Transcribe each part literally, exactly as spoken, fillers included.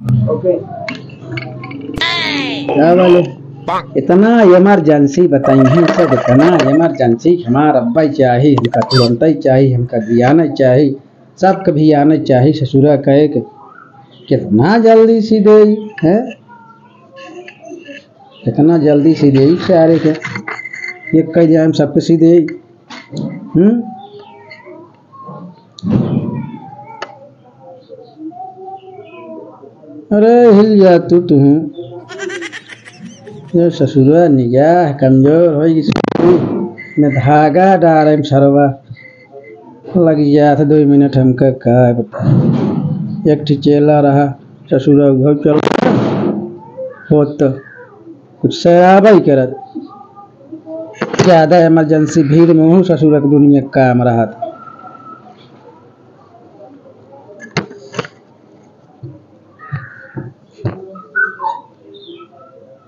ओके। का बोले? इतना emergency बताई हैं सब, इतना emergency, हमार अब्बा ही चाही, हमका तुरंत ही चाही, हमका बियान ही चाही, सबके बियान ही चाही। ससुरा कहे के कितना जल्दी सी देई, हैं? कितना जल्दी सी देई सारे के, एक कह जाए हम सबके सी देई। हम्म? अरे हिल जा तू, तू। ये ससुरा निगाह कमजोर होई, में धागा डारे में सरवा लग जात दो मिनट हमका का बता। एक ठे चेला रहा ससुरा, उहो चल होत कुछ सराबा ही करत। ज्यादा emergency भीड़ में हूँ ससुरा के दुनिया काम रहत।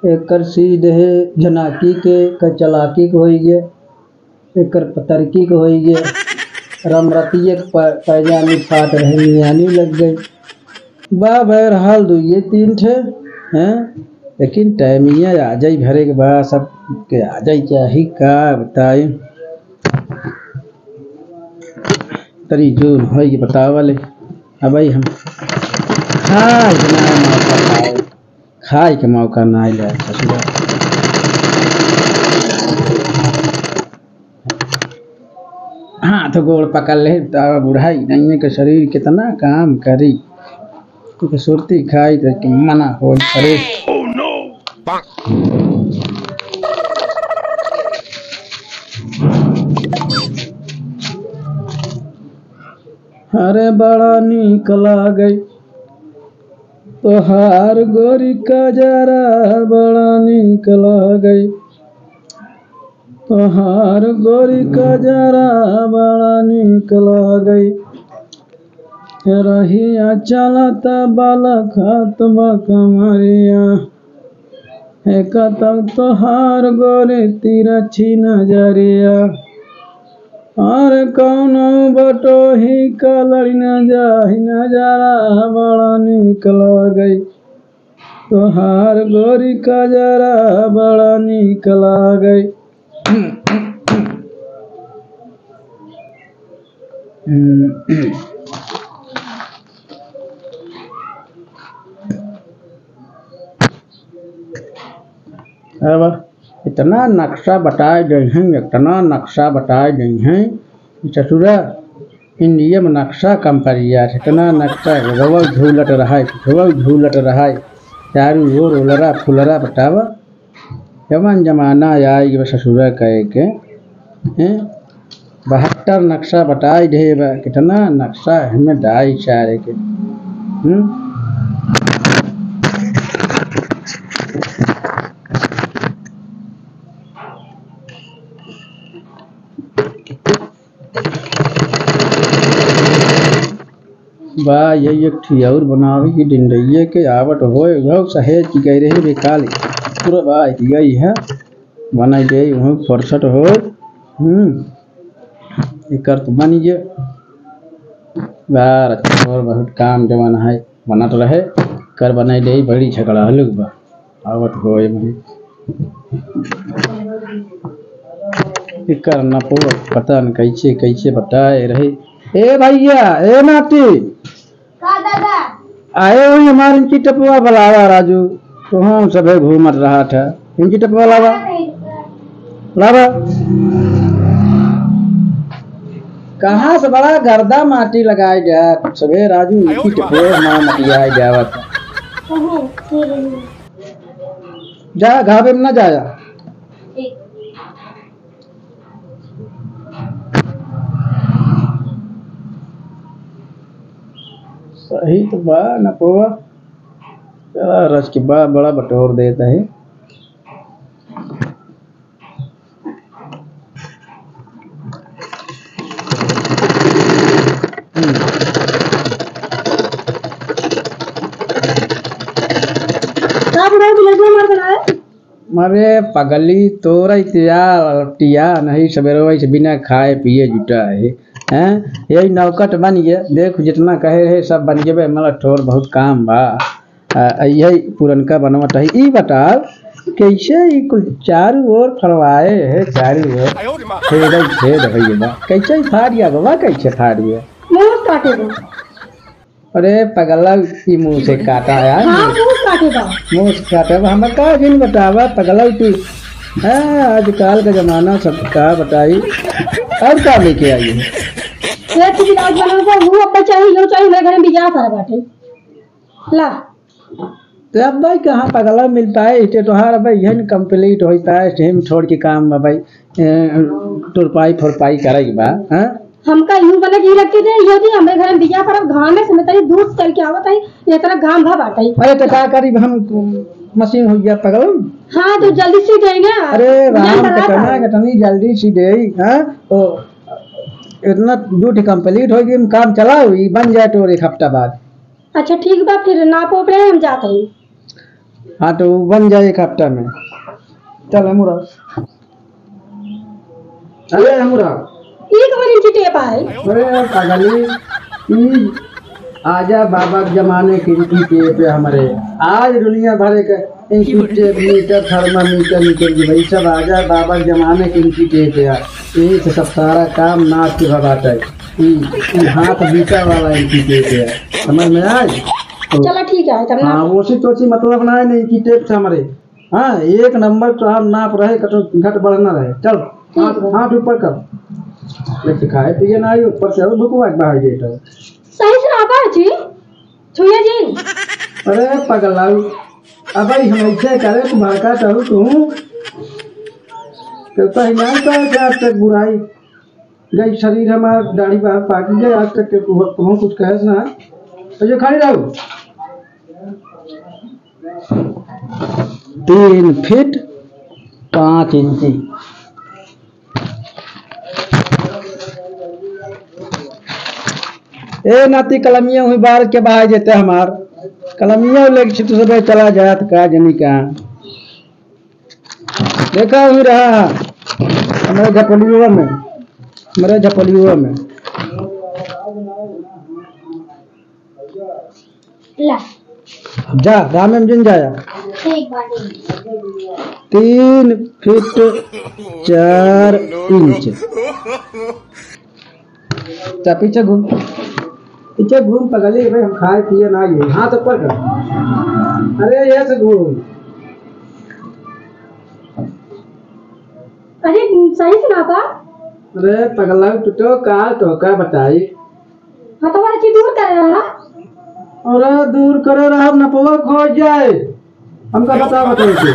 एकर सीध है झनाकी के, एकर चलाकी के होई गे, एकर पतरकी के होई गे। रमरतिये के प-, पैजामी फाट रहे, मियानी लग गई। बा बहरहाल दुइये तीन ठे, हैं? लेकिन टाइमिया आ जाई भरे के बा, सब के आ जाई, क्या ही का बताई। तरी जून होई के बतावा ले। अब भाई हम खाए के ना मौका पाए, खाए के मौका ना आइला ससुरा। हाथ गोड़ पकड़ ले, तब बुढ़ाई नहीं है कि शरीर कितना काम करी। क्योंकि सुरती खाई तो कि मना हो करे। अरे बड़ा नीक लागै तोहार गोरी कजरा, बड़ा नीक लागै तोहार गोरी कजरा, बड़ा नीक लागै। रहिया चलत बल खात बा कमरिया। एक तक तोहार गोरी तिरछी नजरिया, और कौनो बटोही का लड़ी न जाही नजरा, बड़ा नीक लागै तोहार गोरी कजरा, बड़ा नीक लागै। अब इतना नक्शा बताए गए हैं, इतना नक्शा बताए गए हैं कि ससुरा इंडिया में नक्शा कम पड़ गया है। इतना नक्शा, एगो झूलत रहा है, एगो झूलत रहा है, चारू ओर उलरा फुलरा बतावा। जवन जमाना आई गए ससुरा कहे के, हैं? बहत्तर नक्शा बताई दे बा, कितना नक्शा हमें डाई चारे के। हम्म? बा, ये एक ठे और बनावे की डिंडइये के आवत होए, उहौ सहेज की गई रही बेकाली। पूरा बा, एक गई है, बनाई दे, उहौ फुर्सत होए। हम्म, एकर तो बन गए। बा, अच्छा, और बहुत काम जवन है, बनत रहे, कर बनाई दे, बड़ी झगड़ा हलुक बा। आवत होए भाई। एकर नपो पता न कैसे, कैसे बताए रहे। ए भैया, ए नाती। का दादा? आए हो हमार इनकी टपवा बुलावा राजू। तो हम सभे घूमत रहा था। इनकी टपवा लावा। लावा। कहाँ से बड़ा गर्दा माटी लगाए गया सभे राजू, इनकी टपवा हमार मटियाए जावत। जा, घाबे में ना जाया। ठीक। सही तो बा, नपवा। चला, रच के बा, बड़ा बटोर देता है। का बुढ़ऊ बिलैया मार देला है? अरे पगली, तोरा इतिया लटिया नहीं, सबेरवा से बिना खाए पिए जुटा है, हैं? यही नौकट बन गया, देख जितना कहे रहे सब बन गए, मतलब थोड़ बहुत काम बा। आ, यही पुरनका बनवत है। ई बताओ, कैसे ई कुल चारू ओर फरवाए है, चारू ओर छेद ही छेद है ये बा। कैसे ई फाड़ गया बा, कैसे फाड़ गया? मूस काटे बा। अरे पगला, ई मूस काटा है यार। हाँ, मूस काटे बा। मूस काटे बा, हमें का जिन बतावा पगला तू। हाँ, आजकल का जमाना सब का बताई। और का लेके आई है? ये तो ब्लाउज बनावे बा, वो अब चाही, यो चाही, मेरे घर में बियाह करे बाटे। ला। तो अब भाई कहाँ पगला मिल पाए, इसे तोहार अब यही complete होई पाए, इसे हम छोड़ के काम में भाई, ए, टुरपाई फुरपाई करे के बा, हाँ? हमका यूं बने की लगती थे, ये भी हमरे घर में बिया पर अब घाम में से मैं तनी दूर से चल के आवत है, ये तरह घाम भा बाटे। अरे तो का करी, हम मशीन हो गया पगल। हाँ, तो जल्दी सी दे ना। अरे राम, जान तो बना कहना था। कि तनी जल्दी सी दे, हाँ? ओ, इतना दूर complete हो गई, काम चलाओ, ये बन जाए तो एक हफ्ता बाद। अच्छा ठीक बा, फिर नाप ओप रहे, हम जात हई। हाँ, तो उ बन जाए एक हफ्ता में। चल, हमू रह। अरे, हमू रह। ई कवन इंची टेप है? अरे, पगली, ई आजा बाबा के जमाने के इंची टेप है हमरे। आज दुनिया भर के इंची टेप, मीटर, थर्मामीटर निकल गई भाई, सब आजा बाबा के जमाने के इंची टेप है। यही से सब सारा काम नाश के भगाता है। ई, ई हाथ बीता वाला इंची टेप है, समझ में आए? तो चलो ठीक है, तब ना। हाँ, ओसी तोसी मतलब ना है, नहीं कि टेप से हमरे। हाँ, एक नंबर तो हम नाप रहे, कतो घट बढ़ ना रहे। चल, ठीक हाथ, है। हाथ ऊपर कर। लेकिन खाए पिए ना आई, ऊपर से और भुकवा के बाहर गए तो। सही से रहा बाबूजी, छुए जी। अरे पगलाऊ, अब भाई हम ऐसे करे, तू भड़का चाहू तू। तो सही नहीं पाए आज तक बुराई। गई शरीर हमार, दाढ़ी बाहर पाकी गए, आज तक के कहूँ, कहूँ कुछ कहे से ना। तो ये खड़ी रहो। तीन फीट पाँच इंची। ए नाती, कलमिया हुई बार के बहाई देते हमार। कलमिया लेके छिटू सबे चला जात का जनी का। देखा हुई रहा हमरे झपलियुआ में, हमरे झपलियुआ में। ला। जा, राम में जिन जाया। ठीक बाटे। तीन फीट चार इंच। जा पीछे घूम, पीछे घूम पगली, भाई हम खाए पिए ना ये। हाथ ऊपर कर। अरे ये से घूम। अरे सही से नापा। अरे पगला टूटो का तो का बताई। हाँ तो हमारा की दूर कर रहा। अरे दूर करे रहा, नपवा खो जाए। हमका बता, बताओ तू।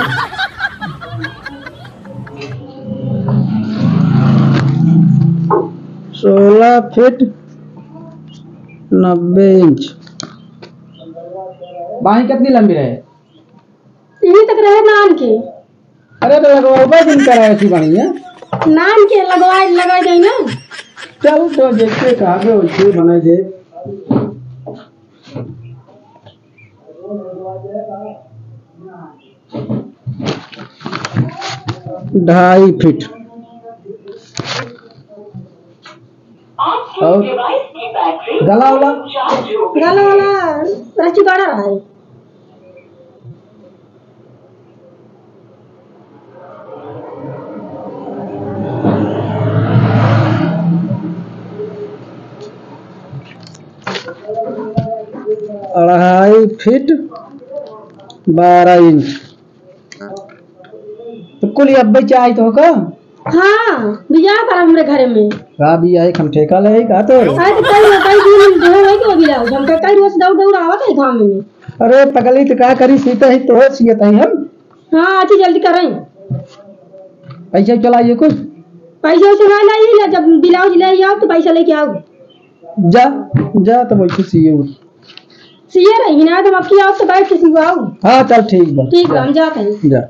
सोलह फीट नब्बे इंच। बाही कितनी लंबी रहे? यहीं तक रहे नान के। अरे तो लगवाबा दिन कराए थी बढ़िया। नान के लगवाए, लगाए जाए ना। चल तो देखते कहाँ पे वैसे बनाए दे। ढाई फीट। और गला वाला? गला वाला रची बड़ा रहा है। अढ़ाई फीट बारह इंच। तो कुल अब्बे चाही तो का? हाँ, बियाह कर हमरे घरे में। का बियाह है, हम ठेका ले का तो? अरे तो कई, कई दिन दो है कि अभी लाओ, हम कई रोज दौड़ दौड़ आवत है काम में। अरे पगली, तो का करी, सीता ही तो है, सियत ही हम। हाँ, अच्छी जल्दी करें। पैसा चलाइए कुछ। पैसा वैसा ना लाइए ना, जब ब्लाउज ले आओ तो पैसा लेके आओ। जा, जा तो बैठे सीए उठ। सीए रही ना, तो अब की आओ तो बैठ के सिवाओ। हाँ, चल ठीक बा। ठीक बा, हम जाते हैं। जा।